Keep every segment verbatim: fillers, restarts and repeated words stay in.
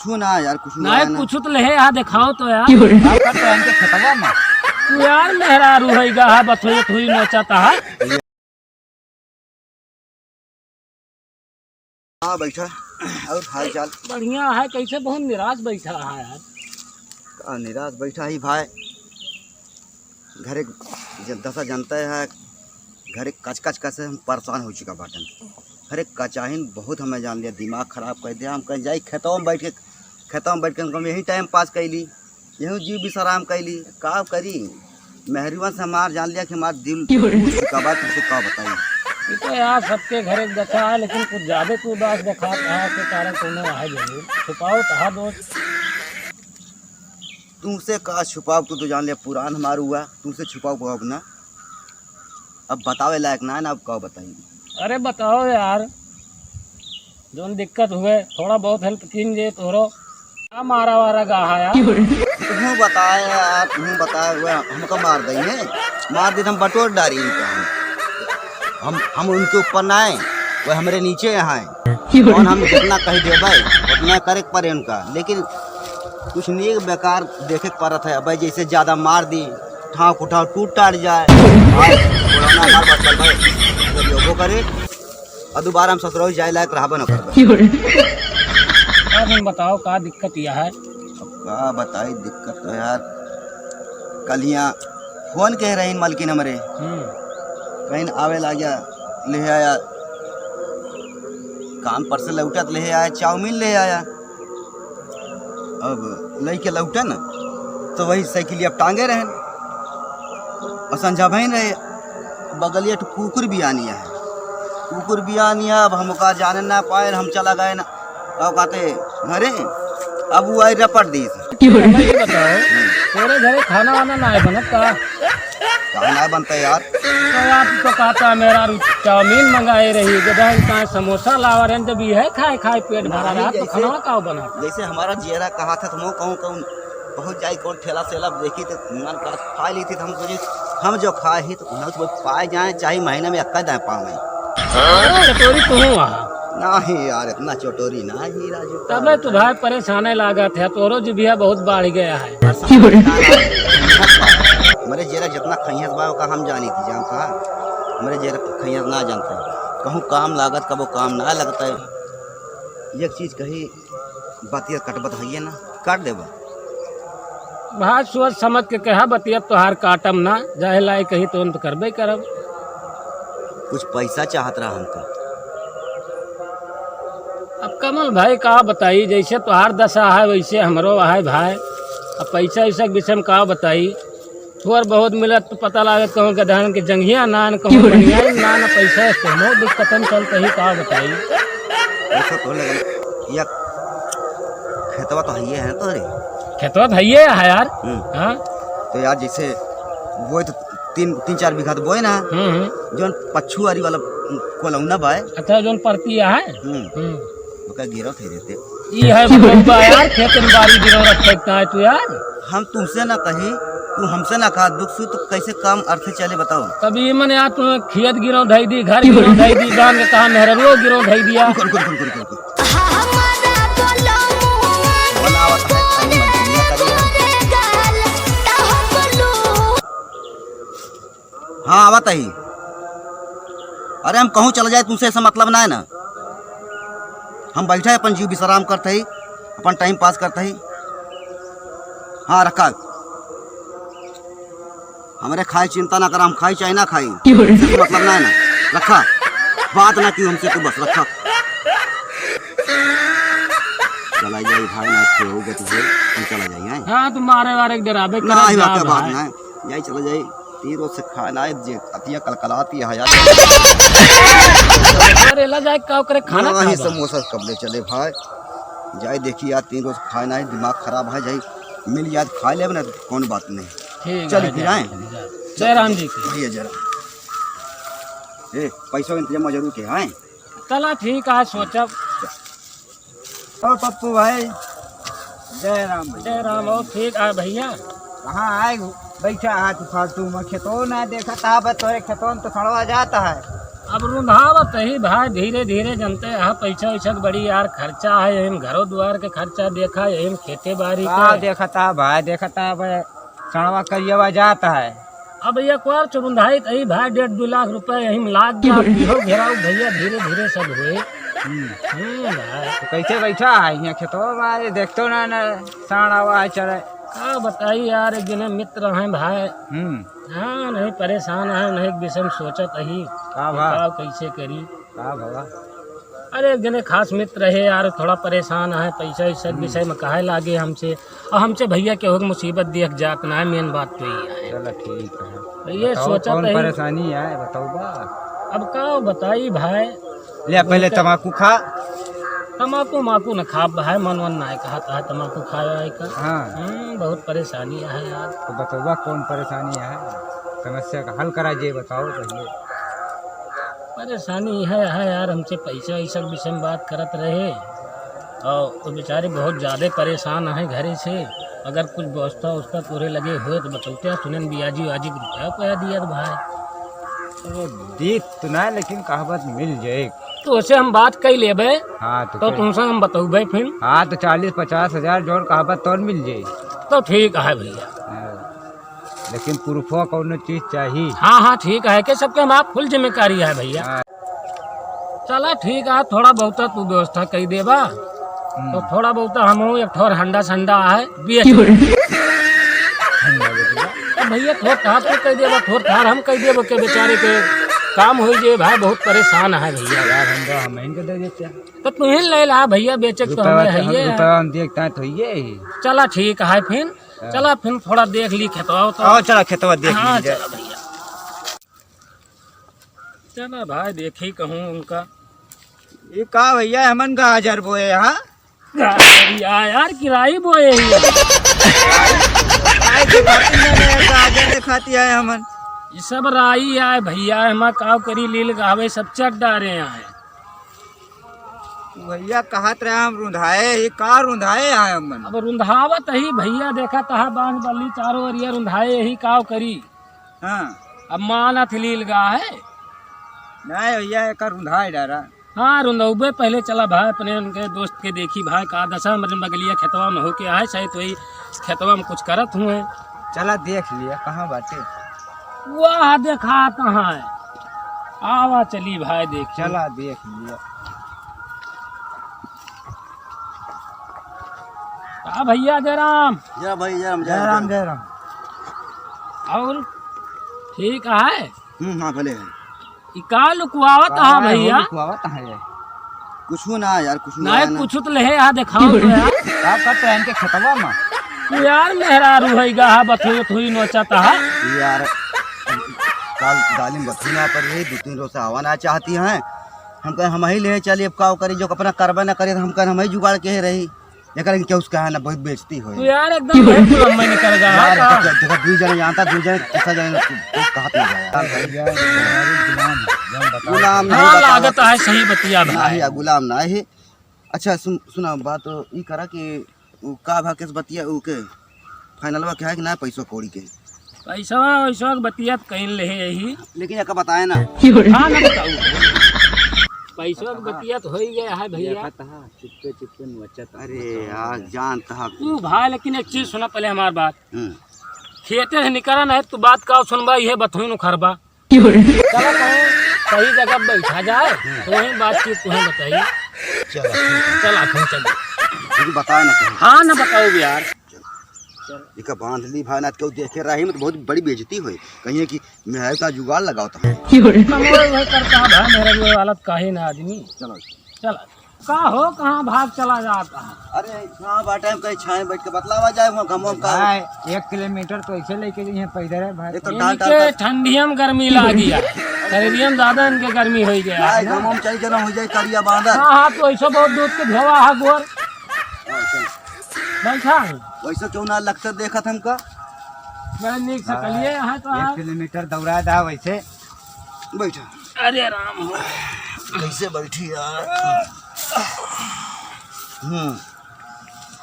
कुछ ना यार, कुछ ना नहीं, ना। कुछ तो लेहे यहाँ देखाओ तो यार। आपका तो हमके खेतवा में। तू यार मेहरारू है गा, बथुई थुई नोचता है। हाँ, बैठा। और हाल चाल? बढ़िया है। कैसे बहुत निराश बैठा है यार? का निराश बैठा ही भाई? घरे जन-, दशा जानते हैं, घरे कच कच कच से हम परेशान हो चुका बाटन। अरे कचाहिन बहुत हमें जान लिया, दिमाग खराब कर दिया। हम कहीं जाई खेतों में बैठ के, खेतों में बैठ के हम यही टाइम पास कैली, यही जीव विश्राम कैली। का करी, मेहरिवन से हमार जान लिया कि हमार दिल टूट चुका बा, तुमसे का बताई। ये तो यार सबके घरे देखा है, लेकिन कुछ ज्यादा तू उदास देखा है, के कारण कोनो है जरूर। छुपाओ कहा दोस्त। तुमसे का छुपाओ, तू तो जान लिया पुरान हमार हुआ, तुमसे छुपाओ को अब ना। अब बतावे लायक ना है ना, अब का बताई। अरे बताओ यार, जौन दिक्कत हुए, थोड़ा बहुत हेल्प कीन जे तोरो। का मारा वारा गा है यार? तुहूँ बताए यार, तुहूँ बताए हुए हमका मार दई है, मार दे तो हम बटोर डारी इनका हम। हम, हम उनके ऊपर ना है, वो हमरे नीचे यहाँ है। कौन हम जितना कही देबै, उतना करे के पड़े उनका, लेकिन कुछ नीक बेकार देखे के पड़त है। अब जैसे ज्यादा मार दी, ठाव कुठाव टूट टाट जाए। और पुराना हमार बचल भाई, जब योगो करे, और दोबारा हम ससुराल जाए लायक रहबे न करबे। अब हम बताओ का दिक्कत यह है? अब का बताई दिक्कत तो यार, कल हियाँ फोन कह रही मलकिन हमरे, हम्म। कहीं आवे लाग्या, ले आया, काम पर से लौटत ले आया, चाउमीन ले आया। अब लइके लौटे न, तो वही साइकिलिया टांगे रहन, और संझा भइन रहे, बगलिया ठो कुकुर बियानिया है, कुकुर बियानिया। अब हम ओका जाने ना पाए, हम चला गए ना, का कहते, घरे, अब वो आई रपट दी। अच्छा, मैं ये बताओ, तोरे घरे खाना वाना ना है बनत का? कहाँ ना बनता यार? तो यार, तू तो कहता मेरा रू-, चाउमीन मंगाए रही, गधा का समोसा लावा रहे, जब यह खाए खाए पेट भरा नहीं, रहा, तो जैसे, खाना का बना? जैसे हमारा जियरा कहा था, तो मैं कहूँ, कहूँ बहुत जाई कौन ठेला सेला देखी, तो मन का खा ली थी, तो हम सोचे, हम जो खाए ही, तो उन्हें तो पाए जाए, चाहे महीने में अक्का दाए पावे। चटोरी तू हूँ वहाँ। नहीं यार, इतना चटोरी ना ही राजू का। तबे तो भाई परेशाने लागत है, तोरो जिभिया बहुत बढ़ गया है। हमरे जेरा जितना खैहस बा, ओका हम जानी थी, जानता है? हमरे जेरा खैहस ना जानते। कहूँ काम लागत, कबो काम ना लगता है। एक चीज कही, बतिया कटबत हइये ना, काट देबा। भाई सोच समझ के कहा बतिया, तोहार काटम ना, जाहे लाई कही तो अंत करबे करब। कुछ पैसा चाहत रहा हमका। अब कमल भाई का बताई, जैसे तोहार दशा है वैसे हमरो है भाई। अब पैसा वैसा के विषय में का बताई, थोर बहुत मिलत तो पता लागत, कहूँ गधन के जंघिया नान, कहूँ बनियान नान, पैसा से मो दिक्कतन चलत ही, का बताई। ऐसा तो लगा, या खेतवा तो हइये है तोरे। खेतवा तो हइये है यार। हम्म। हाँ। तो यार जैसे बोए तो तीन, तीन चार बीघा तो बोए ना। हम्म, हम्म। जौन पछुआरी वाला कोलौना बाय। अच्छा, जौन परती है। हम्म। हम्म। ओका गिरत है देते। ई है बतौबा यार, खेत में बारी गिरो रखे का है तू यार। हम तुमसे ना कही, तू हमसे ना कहा, दुख सुख तो कैसे काम अर्थ चले बताओ। तब ई मने यार तू खेत गिरो धई दी, घर गिरो धई दी, बांध के कहा मेहररुओ गिरो धई दिया। रुको, रुको, रुको, रुको, रुको। हमारा बोलो मुआ बोला आवत है, खाली मन दुनिया करे। हाँ, आवत ही। अरे, हम कहूँ चला जाए, तुमसे ऐसा मतलब ना है ना। हम बैठा है, अपन जीव विश्राम करते ही, अपन टाइम पास करते ही। हाँ, रखा। हमरे खाए चिंता ना करा, हम खाई चाहे ना खाई, तुमसे मतलब ना है ना। रखा, बात ना क्यों हमसे, तू बस रखा। चला जाई भाई, ना तो हो गए तुझे, हम चला जाई, हैं? हाँ, तो मारे वारे के डरावे ना, करत ही जा बात, बात भाई। ना है। जाई, चला जाई। तीन रोज से खाए ना आए, जे अतिया कलकलाती है यार। अरे, ला जाए, का करे, खाना नहीं, खा बा। समोसा कब ले चले भाई? जाए देखी यार, तीन रोज खाए ना आए, दिमाग खराब है, जाए मिल जाए, खा लेब ना, कौन बात नहीं। ठीक चल है, फिर जा, आए। जा। जय राम जी की। भैया जय राम। ए, पैसा इंतजाम जरूर के, हैं? चला ठीक है, सोचब। ओ पप्पू भाई, जय राम भैया। जय राम, और ठीक है भैया। कहाँ आए बैठा है तू फालतू में? खेतों ना देखा था, बस तोरे खेतों तो सड़वा जाता है। अब रुंधावत ही भाई, धीरे धीरे, जनते ह, पैसा वैसा के बड़ी यार खर्चा है, यही में घरो दुआर के खर्चा देखा, यही में खेते बारी का के। देखता भाई, देखता अब सड़वा करियवा जात है। अब एक बार चुरुंधाई तही भाई, डेढ़ दो लाख रुपए यही में लाग गया। अब इहो घेराव भैया, धीरे धीरे सब होए। हम्म। हम्म भाई। तो कैसे बैठा है यहाँ खेतवा में? ये देखतो ना, ना साँड़ आवा है चढ़े। का बताई यार, एक जने मित्र हैं भाई। हम्म। हाँ, नहीं परेशान है, नहीं एक विषय में सोचत ही। का भा? का कैसे करी? का भवा? अरे, एक जने खास मित्र रहे यार, थोड़ा परेशान है, पैसा वैसा के हम्म। विषय में कहे लागे हमसे। और हमसे भैया केहू के मुसीबत देख जात ना है, मेन बात तो ये है। चलो ठीक है। तो ये बताओ, सोचत कौन रही। परेशानी है, बताओ बा। अब का बताई भाई? ले, पहले उनके तमाकू खा। तमाकू माकू न खाब भाई, मन वन ना कहत है तमाकू खाए वाए का। हाँ। हम्म, बहुत परेशानी है यार। तो बताओ बा, कौन परेशानी है, समस्या का हल करा जे बताओ पहले। परेशानी है, है यार, हमसे पैसा वैसा के विषय में बात करत रहे, और वो बेचारे बहुत ज्यादा परेशान हैं घरे से। अगर कुछ व्यवस्था उसका तोरे लगे हुए तो बतौते, सुनन ब्याजी व्याजी के रुपया पया दिया तो भाई। तो दीत तो ना, लेकिन कहा बात मिल जाए। तो उसे हम बात कई लेबे, हाँ, तो तो कई। तुमसे हम बतौबे फिर। हाँ, तो चालीस पचास हजार जोड़ कहा बात तोर मिल जाए। तो ठीक है भैया। हाँ। लेकिन प्रूफवा कौनो चीज चाही। हाँ, हाँ, ठीक है, के सबके हमार फुल जिम्मेदारी है भैया। हाँ। चला ठीक है, थोड़ा बहुत तू व्यवस्था कई देबा, हम्म। तो थोड़ा बहुत हम एक ठोर हंडा संडा है, बेच ले। हंडा बेच ले। तो भैया थोर थार तू कई देबा, थोर थार हम कई देबो, के बेचारे के काम हो जे भाई, बहुत परेशान है भैया। यार, हंडा हम इनके दे देते हैं। तो तू ही ले ला भैया, बेचे के तो रुपया हमें तो है हम, ये। रुपया हम देखता है तो ये ही। चला ठीक है फिर। हाँ। चला फिर थोड़ा देख ली खेतवा तो। आओ, चला खेतवा देख हाँ, ली जाए। चला भैया। चला भाई, देखी कहूँ उनका। ये का भैया, हमन गाजर बोए, हाँ? गाजर या यार, किराई बोए ही। काय के खातिर ना रे, गाजर के खातिर आए हमन। ये सब राई आए भैया, हम काव करी, लील गावे, सब चट डारे आए। भैया कहत रहे हम रुंधाए ही, का रुंधाए है हमन? अब रुंधावत ही भैया, देखा तहा बांध बल्ली चारों ओरिया रुंधाए ही, काव करी। हाँ। अब मानत ही लील गा है। नहीं भैया, एक रुंधाए डारा। हाँ, रुंधौबे पहले चला भाई, अपने उनके दोस्त के देखी भाई, का दशा, मतलब बगलिया खेतवा में होके आए, शायद वही खेतवा में कुछ करत हुए। चला देख लिया, कहाँ बाटे? वाह, देखा कहाँ है? आवा चली भाई, देखी। चला देख लिया। का भैया, जय राम। जय भाई, जय राम, जय जय राम, राम। जय राम। और ठीक है? हम्म, हाँ, भले है। ई का लुकवावत का हा है भैया? हो लुकवावत हा ये? कुछु ना यार, कुछु ना नहीं, ना। कुछु तो लेहे आ, देखाओ तो यार। का करते हैं इनके खेतवा में? तू यार मेहरारू है गा, बथुई, थुई नोचत हा। यार, कल डालिम बथुई ना पर रही, दो तीन रोज से आवा ना चाहती हैं। हम कहे हम ही ले चली, अब का करी, जो अपना करबे ना करे, तो हम कहे हम ही जुगाड़ के रही। एकरा के केहू से कहा ना, बहुत बेइज्जती होई। तू यार एकदम बहुत लम्बा निकल गया यार, का? देखो, देखो, दुई जने जानता, दुई जने, तीसरा जने तू, तू कहत ना जाए। यार, भैया, गुलाम, जौन बता गुलाम नहीं हाँ, बतावा लागत तू। है सही बतिया भाई। नहीं, यार, गुलाम ना है। अच्छा, सुन, सुना, बात तो ई करा कि उ का भा केस बतिया, उ के फाइनलवा के है कि ना पैसा कौड़ी के? पैसवा वैसवा के बतिया तो कहीं ले यही। लेकिन एका बताए ना। हाँ, ना बताऊ। पैसवा के बतिया तो हो ही गया है भैया। देखा तहा, चुप्पे चुप्पे नोचत। अरे यार, जानत हा। तू भाई, लेकिन एक चीज सुना पहले हमार बात। हम्म। खेते से निकला नहीं, तू बात का सुनबा, ये बथुई उखरबा। चला कहीं सही जगह बैठा जाए, तो वहीं बातचीत तुम्हें बताइए। चला, ठीक है। चला, फिर चल। लेकिन बताए ना कहीं। हाँ, ना बताओ भी यार। इका बांध ली भाई, ना तो केहू देखे रही में तो बहुत बड़ी बेइज्जती होई। कहिए कि मेहरारू का जुगाड़ लगावत है। कमाई वही करता है भाई, मेहरारू वाला तो काहे ना आदमी। चलो। चला। का हो, कहाँ भाग चला जाता है? अरे, कहाँ बाटे, हम कहीं छाँहे बैठ के बतलावा जाए, वहाँ घमवा में का भाई, एक किलोमीटर तो ऐसे लेके गई हैं पैदल है भाई। एक तो डाल, डाल इनके कर ठंडिया में गर्मी लागी है। शरीरिया में ज्यादा इनके गर्मी हो गया है भाई, ना। घमवा में चली जाना हो जाए, करिया बांदर। हाँ, हाँ, तो ऐसे बहुत दूध के धोवा है गोर। हाँ, चल। बैठा है। वैसे क्यों ना लगता देखत हमका? बड़ा नीक से हाँ, कलिए यहाँ तो एक आप। किलोमीटर दौड़ा दा वैसे। बैठा। अरे राम हो। कैसे बैठी यार? हम्म।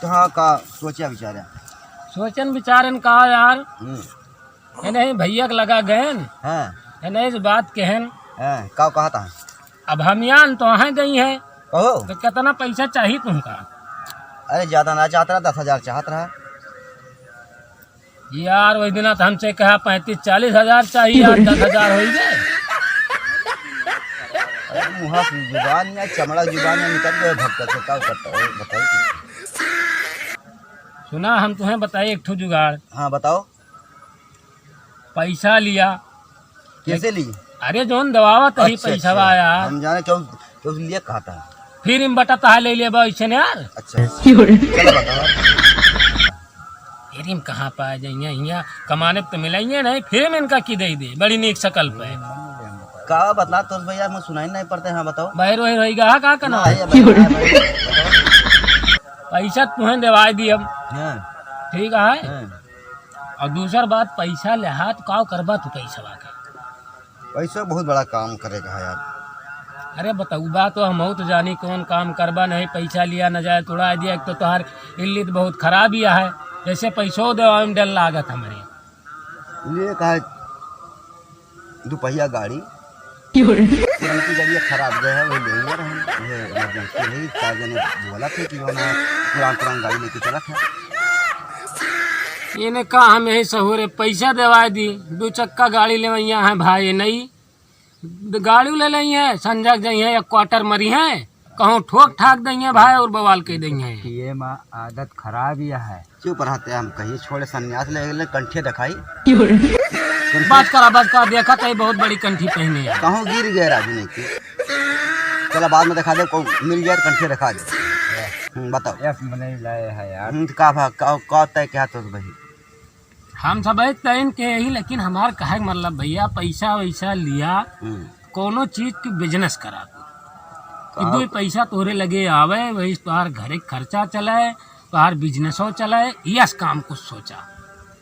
कहाँ का सोचा विचारा? सोचन विचारन का यार? हम्म। है नहीं, भैया के लगा गएन। हाँ। है नहीं, इस बात कहन। हाँ, का कहत है? अब हम यान तो अहै गई है। कहो। तो कितना पैसा चाहिए तुमका? अरे, ज्यादा ना चाहत रहा, दस हजार चाहत रहा। यार, वही दिना तो हमसे कहा पैंतीस चालीस हजार चाहिए, आज दस हजार होइ गए। अरे, मुँहा से जुबान या चमड़ा जुबान या निकल गए भक्कत से, का करता हो, बताओ। सुना, हम तुम्हें बताए एक ठो जुगाड़। हाँ, बताओ। पैसा लिया। कैसे ली? अरे, जौन दवावत ही अच्छा, पैसा अच्छा। आया। हम जाने क्यों, क्यों लिए कहता है। फिर हम बटत है ले लेबा ऐसे ने यार। अच्छा। चलो बताओ। फिर हम कहाँ पाए जाइए, यहाँ कमाने तो मिलेंगे नहीं, फिर हम इनका की दे दे, बड़ी नीक शकल पे। का बतला तो भैया, मुझे सुनाई नहीं पड़ते। हाँ, बताओ। बाहर वाहिर होई गा, का करना ना, है? ये बताओ, बताओ। पैसा तुहें देवाई दी हम। हाँ। ठीक है? हाँ। और दूसर बात, पैसा लेहा तो का करबा तू पैसा का? पैसा बहुत बड़ा काम करेगा है यार। अरे बतउबा तो हमहू तो जानी कौन काम करबा, नहीं पैसा लिया न जाए, तुड़ाइ दिया। एक तो तोहार इल्लित बहुत खराब ही है, जैसे पैसो देवावे में डर लागत हमरे। लिए का है, दुपहिया गाड़ी। क्यों रे? पुरनकी गाड़ी खराब गए है, वही ले रहे हैं। ये इमरजेंसी रही, चार जने बोला थे कि जो ना पुरान पुरान गाड़ी लेके चला था। इन्हें का हम यही सहूरे पैसा देवाए दी, दो चक्का गाड़ी लेवैया है भाई, नहीं गाड़ी ले लेई है, संजग जाई है, एक क्वार्टर मरी है, कहूँ ठोक ठाक देई है भाई और बवाल कह देई है। पिए में आदत खराब ही है। चुप रहते हम कहिए, छोड़े संन्यास ले ले, कंठे दिखाई। बस करा, बस करा, देखा तो बहुत बड़ी कंठी पहने है। कहूँ गिर गए राजू नहीं की। चला बाद में दिखा दे, को मिल जाए तो कंठे दिखा दे। हम्म, बताओ। यस, मने लाए है यार। हम्म, तो का भा, का, का तय क्या तो भाई? हम सब एक तैन के ही, लेकिन हमार कहे के मतलब भैया, पैसा वैसा लिया, हम्म। कोनो चीज की बिजनेस करा तू। कि का? दो पैसा तोहरे लगे आवे, वही तोहार घरे के खर्चा चले, तोहार बिजनेसो चले, यस काम कुछ सोचा।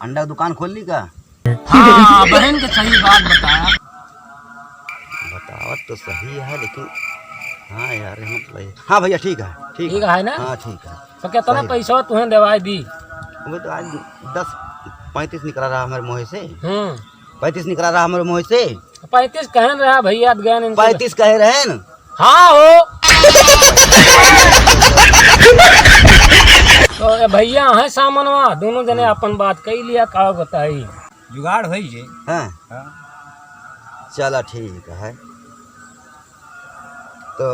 अंडा की दुकान खोल ली का? हाँ, बहन के सही बात बताया। बतावत तो सही है, लेकिन हाँ यार, हम तो भाई, हाँ भैया, ठीक है, ठीक ठीक है। है ना? हाँ, ठीक है। तो कितना सही। पैसा तुहें देवाई दी? वो तो आज दस पैंतीस निकला रहा हमारे मुँह से। हम्म। पैंतीस निकला रहा हमारे मुँह से। पैंतीस कहन रहा भैया, गए इनके पैंतीस कहे रहे न? हाँ हो। तो ए भैया है सामनवा, दोनों जने अपन बात कही लिया, का बताई। जुगाड़ होई जे। हाँ। हाँ। चला ठीक है। तो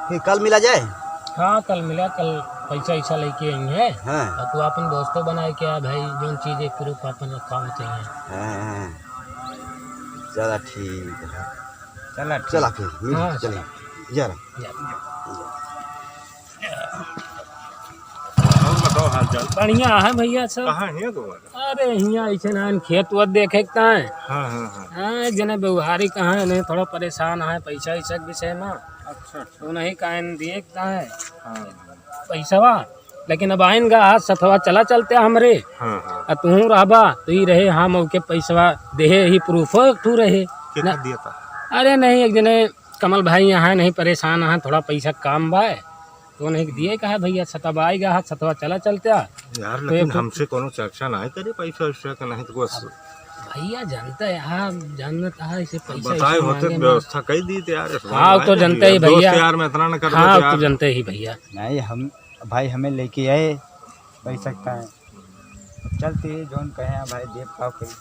फिर कल मिला जाए? हाँ, कल मिला, कल पैसा वैसा लेके आई है। हाँ। और तू अपन दोस्तों बनाए के आ भाई, जोन चीज एक प्रूफ अपन रखा होते हैं। हाँ, हाँ। चला ठीक है। चला ठीक। चला फिर, मिल, हाँ, चला। चला। जरा। जरा। और बताओ हाल चाल। बढ़िया है भैया सब। कहाँ है तुम्हारा? अरे हियाँ ऐसे ना खेत वत देखे के ताए। हाँ, हाँ, हाँ। हाँ, एक जने व्यवहारी कहाँ है, नहीं थोड़ा परेशान है पैसा वैसा के विषय में। अच्छा, अच्छा। तो नहीं काहे न दिए के ताए। हाँ। पैसवा, लेकिन अब आइन गा हाथ सथवा चला चलते हमरे। हाँ, हाँ। आ तू रहबा तो ही रहे, हाँ मौके पैसवा देहे ही प्रूफ एक ठू रहे। कितना ना दिया था? अरे नहीं, एक जने कमल भाई यहाँ नहीं परेशान है, थोड़ा पैसा काम बा। तो नहीं दिए कहा भैया, सतवा आएगा, हाथ सतवा चला चलता। यार, तो लेकिन एक हमसे कोनो चर्चा नहीं करे पैसा वैसा का, नहीं तो बस। अब भैया जानते हैं, हाँ, जानता है, इसे पैसा बताए वैसा होते मांगे तो में। व्यवस्था कर दी थी यार, इस बार हाँ, भाई तो ने जानते दिया। ही दोस्त भैया। यार में इतना न कर दो हाँ, यार। तो जानते ही भैया। नहीं, हम, भाई हमें लेके आए, पैसा का है। चलते ही जौन कहे हैं भाई, देख पाओ कहीं।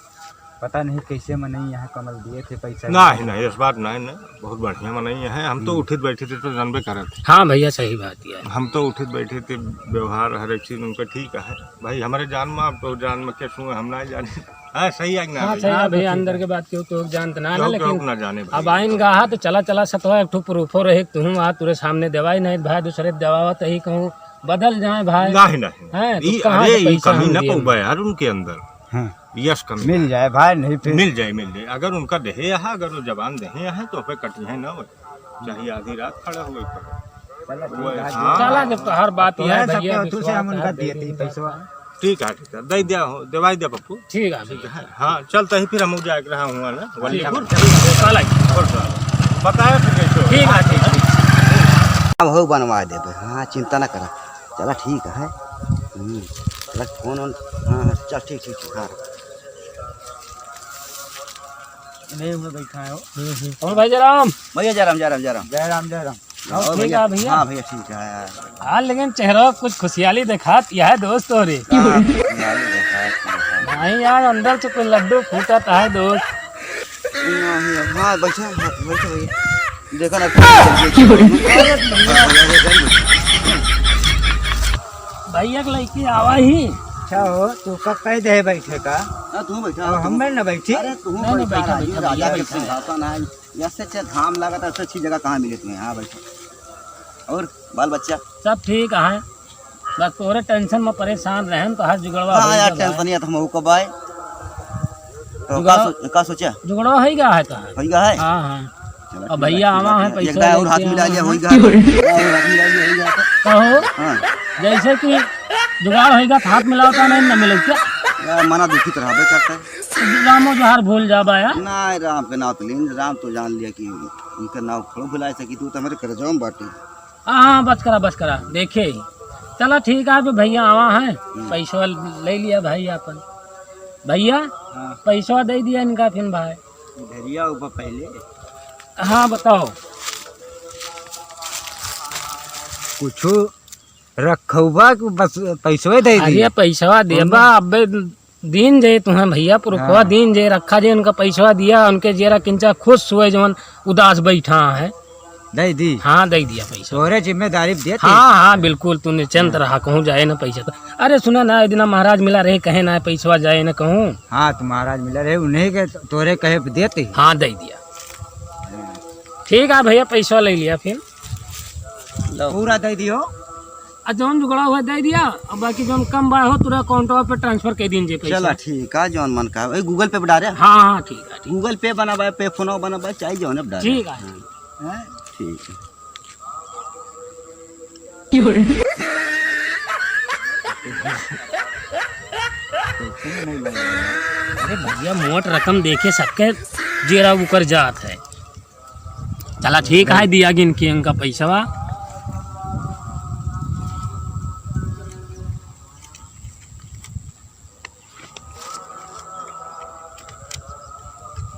पता नहीं कैसे मनई यहाँ कमल दिए थे पैसा। नहीं, नहीं, इस बात नहीं, नहीं, बहुत बढ़िया मनई है। हम तो हम्म। उठित बैठित तो जानबे करत। हाँ भैया, सही बात है। हम तो उठित बैठित, व्यवहार हर एक चीज उनका ठीक है। भाई, हमारे जान में, आप तो जान में के छुए, हम ना जाने। हाँ, सही है कि ना हाँ, भाई? सही है हाँ, भैया, बिल्कुल। अंदर के बात क्यों तो जानत ना, ना, क्यों, लेकिन क्यों ना जाने भाई? अब आइन गा हाथ, चला, चला, सतवा एक ठो प्रूफो रहे, तुहूँ आ, तुरे सामने देवाई नहीं, भाई, दूसरे देवावा तो ही कहूँ बदल जाए, भाई। नहीं, नहीं। हैं, तो ई, कहाँ अरे, से ई पैसा कमी हम ना दिए? पउबा यार उनके अंदर। हाँ। यस, कमी मिल ना। जाए भाई, नहीं फिर। मिल जाए, मिल जाए। अगर उनका देहे यहाँ, अगर वो जबान देहे यहाँ, तो पे कटी है ना वो। चाहे आधी रात खड़ा हुए पर। चला, ठीक वो, है, हाँ। चला, जब तो हर बात तो यह है, भैया, सबके हाथों से विश्वास हम उनका है, दिए दे थे दूंगा। पैसवा। ठीक है, ठीक है। दे दिया हो, देवाई दे पप्पू। ठीक है, ठीक भैया। है। हाँ, चलते ही फिर हम जाए के रहा हुआ ना, ठीक है, वल्लीपुर। ठीक है। चला। और चला। बताया फिर कैसे हो? ठीक है, ठीक है। अब हो बनवा देबे, हाँ, चिंता ना करा। चला, ठीक है। हम्म, चला, कौन, कौन, हाँ, हाँ, चल, ठीक, ठीक, ठीक, हाँ। नहीं, मैं बैठा है वो। हम्म, हम्म। और भाई जयराम? भैया जयराम, जयराम, जयराम। जयराम, जयराम। और और ठीक भैया? है भैया? हाँ भैया, ठीक है। हाँ, लेकिन चेहरा कुछ खुशियाली देखात यह है दोस्त हो रे। हाँ, खुशियाली देखात यह है। भाई यार, अंदर से कोई लड्डू फूटत है दोस्त। नहीं, हाँ, बैठा, हाँ, बैठा भैया। देखा ना। भैया के लइके आवा ही। अच्छा हो, तू कब कह दे बैठे का? ना, तू बैठा, अब तू हमें ना बैठी। अरे, तू नहीं, नहीं, बैठा, बैठा, राजू, बैठा, राजा भैया के बैठा। सिंहासन है। ऐसे अच्छे घाम लागत है, ऐसे अच्छी जगह कहाँ मिले तुम्हें? हाँ, बैठो। और बाल बच्चा? सब ठीक है, बस तोरे tension में परेशान रहन, तो हर जुगड़वा हाँ होई यार, गया भाई। Tension ही है, तो हम का भाई। तो जुगड़वा का सो-, का सोचा? जुगड़वा होई गया है तो। होई गया है? हाँ, हाँ। चलो, अब ठीक भैया है, आवा है, ठीक है। पैसा एक दाई और हाथ लेके मिला आवा लिया, है। होई गया है। एक दाई और हाथ मिला लिया, होई गया है। कहो, हाँ। जैसे कि जुगाड़ होई गया, तो हाथ मिलावता नहीं, ना मिले क्या? यार, मना दुखी तो रहबे करता है। रामो जोहार भूल जाबा यार। ना, राम के नाव तो लेन, राम तो जान लिया कि उनका नाव थोड़ा भुला सकी, तू तो हमारे करजवा में बाटे। हाँ, हाँ, बस करा, बस करा, देखे ही। चला ठीक है, अभी भैया आवा है, हम्म। पैसवा ले लिया भाई अपन। भैया, हाँ। पैसवा दे दिया इनका फिर भाई। इधरिया ऊपर पहले। हाँ, बताओ। कुछ रखौबा कि बस पैसवे दे अरे, दिया? पैसवा देबा, हम्म। अबे दीन जे तुहें भैया, पुरखवा हाँ। दीन जे, रखा जे, उनका पैसवा दिया, उनके जेरा किंचा खुश हुए, जवन उदास बैठा है। दे दी? हाँ, दे दिया पैसा। तोरे जिम्मेदारी दे दी। हाँ, हाँ, बिल्कुल, तू निश्चिंत हाँ। रहा, कहूँ जाए ना पैसा तो। अरे सुना ना, एक दिन महाराज मिला रहे, कहे ना पैसवा जाए ना कहूँ। हाँ, तो महाराज मिला रहे, उन्हीं के तोरे कहे पे देते। हाँ, दे दिया। ठीक है भैया, पैसा ले लिया फिर। लो। पूरा दे दियो। आ जौन जुगड़ा हुआ दे दिया, अब बाकी जौन कम बा हो, तोरा account पे transfer कर दीन जे पैसा। चला ठीक है, जौन मन का। ए, Google Pay पे डाले? हाँ, हाँ, ठीक है, ठीक। Google Pay बना बा, PayPhone बना बा, चाहे जौन अब डाले। ठीक है, हाँ। ठीक। हैं? ठीक है। अरे भैया, मोट रकम देखे सबके जेरा उकर जात है। चला ठीक है, दिया गिन के उनका पैसवा।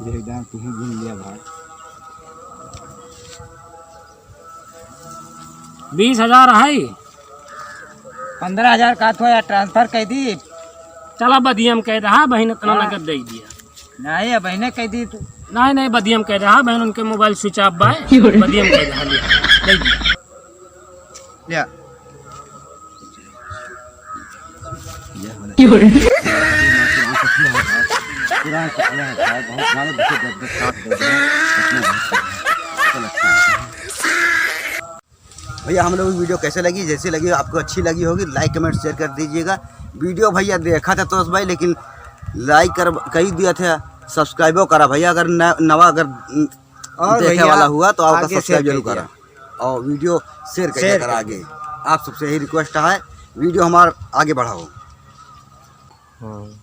देख, देख, तू ही गिन लिया भाई। बीस हजार है। पन्द्रह हजार का तो यार, transfer कर दी। चला बदियम कह रहा बहन, इतना हाँ। नगद दे दिया। नहीं, अब इन्हें कह दी तू। नहीं, नहीं, बदियम कह रहा बहन, उनके mobile switch off बा। बदियम कह रहा, लिया, दे दिया। लिया। ये हमारे क्यों रे? पुराना कपड़ा है भाई, बहुत ज्यादा दुखे दर्द, दर्द, काट दे रहे हैं। इतना बहुत चलो, ठीक है। भैया, हम लोग की video कैसे लगी? जैसी लगी, आपको अच्छी लगी होगी, like, comment, share कर दीजिएगा। Video भैया देखा था तोस भाई, लेकिन like कर, कर ही दिया था, subscribe करा भैया। अगर न-, नवा अगर, न-, और देखे भैया, वाला हुआ तो आपका आगे share subscribe जरूर कीजिए। करा और video share करिए share करा करिए। आगे। आप सबसे यही request है, video हमारा आगे बढ़ाओ। हाँ।